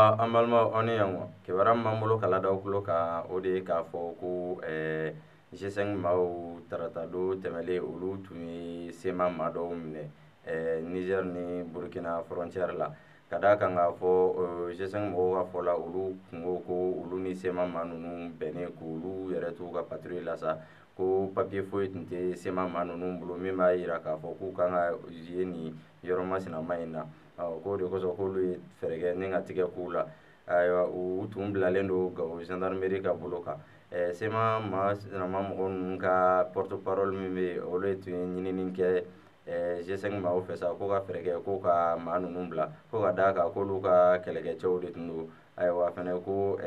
Ayiwa, an balimaw, aw ni yan. Kibaruya min b'an bolo k'a lada aw tulo kan, o de ye k'a fɔ ko G5 maaw, tarata don tɛmɛlen, olu tun ye CMA maa dɔw minɛ Niger ni Burkina frontière la, ka d'a kan k'a fɔ G5 mɔgɔw ka fɔ la, olu kun ko ko olu ni CMA maa ninnu bɛnnen k'olu yɛrɛ t'u ka patrouille la sa, ko papier foyi tun tɛ CMA maa ninnu bolo min b'a jira k'a fɔ k'u kan ka ye nin yɔrɔ masinama in na. K'o de kosɔn k'olu ye fɛɛrɛ kɛ ni ka tigɛ k'u la. Ayiwa, u tun bilalen don Gawo gendarmerie ka bolo kan. CMA maa sinama mɔgɔ ninnu ka porte parole min bɛ yen, olu tun ye ɲinini kɛ G5 maaw fɛ sa, ko ka fɛɛrɛ kɛ ko ka maa ninnu bila, ko ka d'a kan k'olu ka kɛlɛkɛcɛw de tun don. Ayiwa fɛnɛ, ko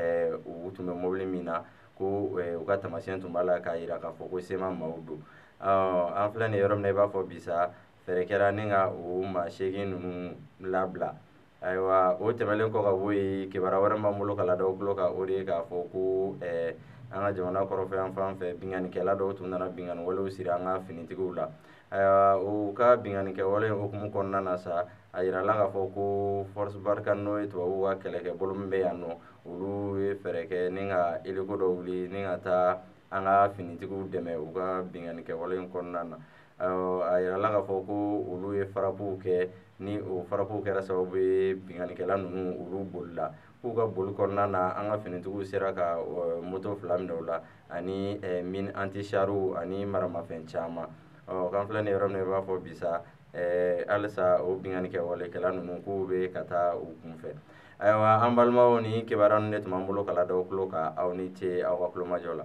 u tun bɛ mobili min na, ko u ka taamasiyɛn tun b'a la k'a jira k'a fɔ ko CMA maaw don. An filɛ nin yɔrɔ min na, i b'a fɔ bi sa, fɛɛrɛ kɛra ni ka o maa 8 ninnu labila. Ayiwa, o tɛmɛnen kɔ ka bɔ yen, kibaruya wɛrɛ b'an bolo ka lada aw tulo kan, o de ye k'a fɔ ko an ka jamana kɔrɔfɛ yan fan fɛ, binkannikɛla dɔw tun nana binkanni walew siri an ka finitigiw la. Ayiwa, u ka binkannikɛ wale in hukumu kɔnɔna na sa, a yirala k'a fɔ ko Force Barkhane, n'o ye tubabuw ka kɛlɛkɛbolo min bɛ yan nɔ, olu ye fɛɛrɛ kɛ ni ka hélico dɔ wuli ni ka taa an ka finitigiw dɛmɛ u ka binkannikɛ wale in kɔnɔna na. A yirala k'a fɔ ko olu ye frappe kɛ, ni o frappe kɛra sababu ye binkannikɛla ninnu olu bolila. K'u ka boli kɔnɔna na, an ka finitigiw sera ka moto 2 minɛ u la, ani mine anti-char ani maramafɛn caman. Ɔ k'an filɛ nin yɔrɔ min na, i b'a fɔ bi sa, halisa o binkannikɛ walekɛla ninnu k'u bɛ ka taa u kunfɛ. Ayiwa, an balimaw, ni kibaruya ninnu de tun b'an bolo k'a lada aw tulo kan. Aw ni ce aw ka tulomajɔ la.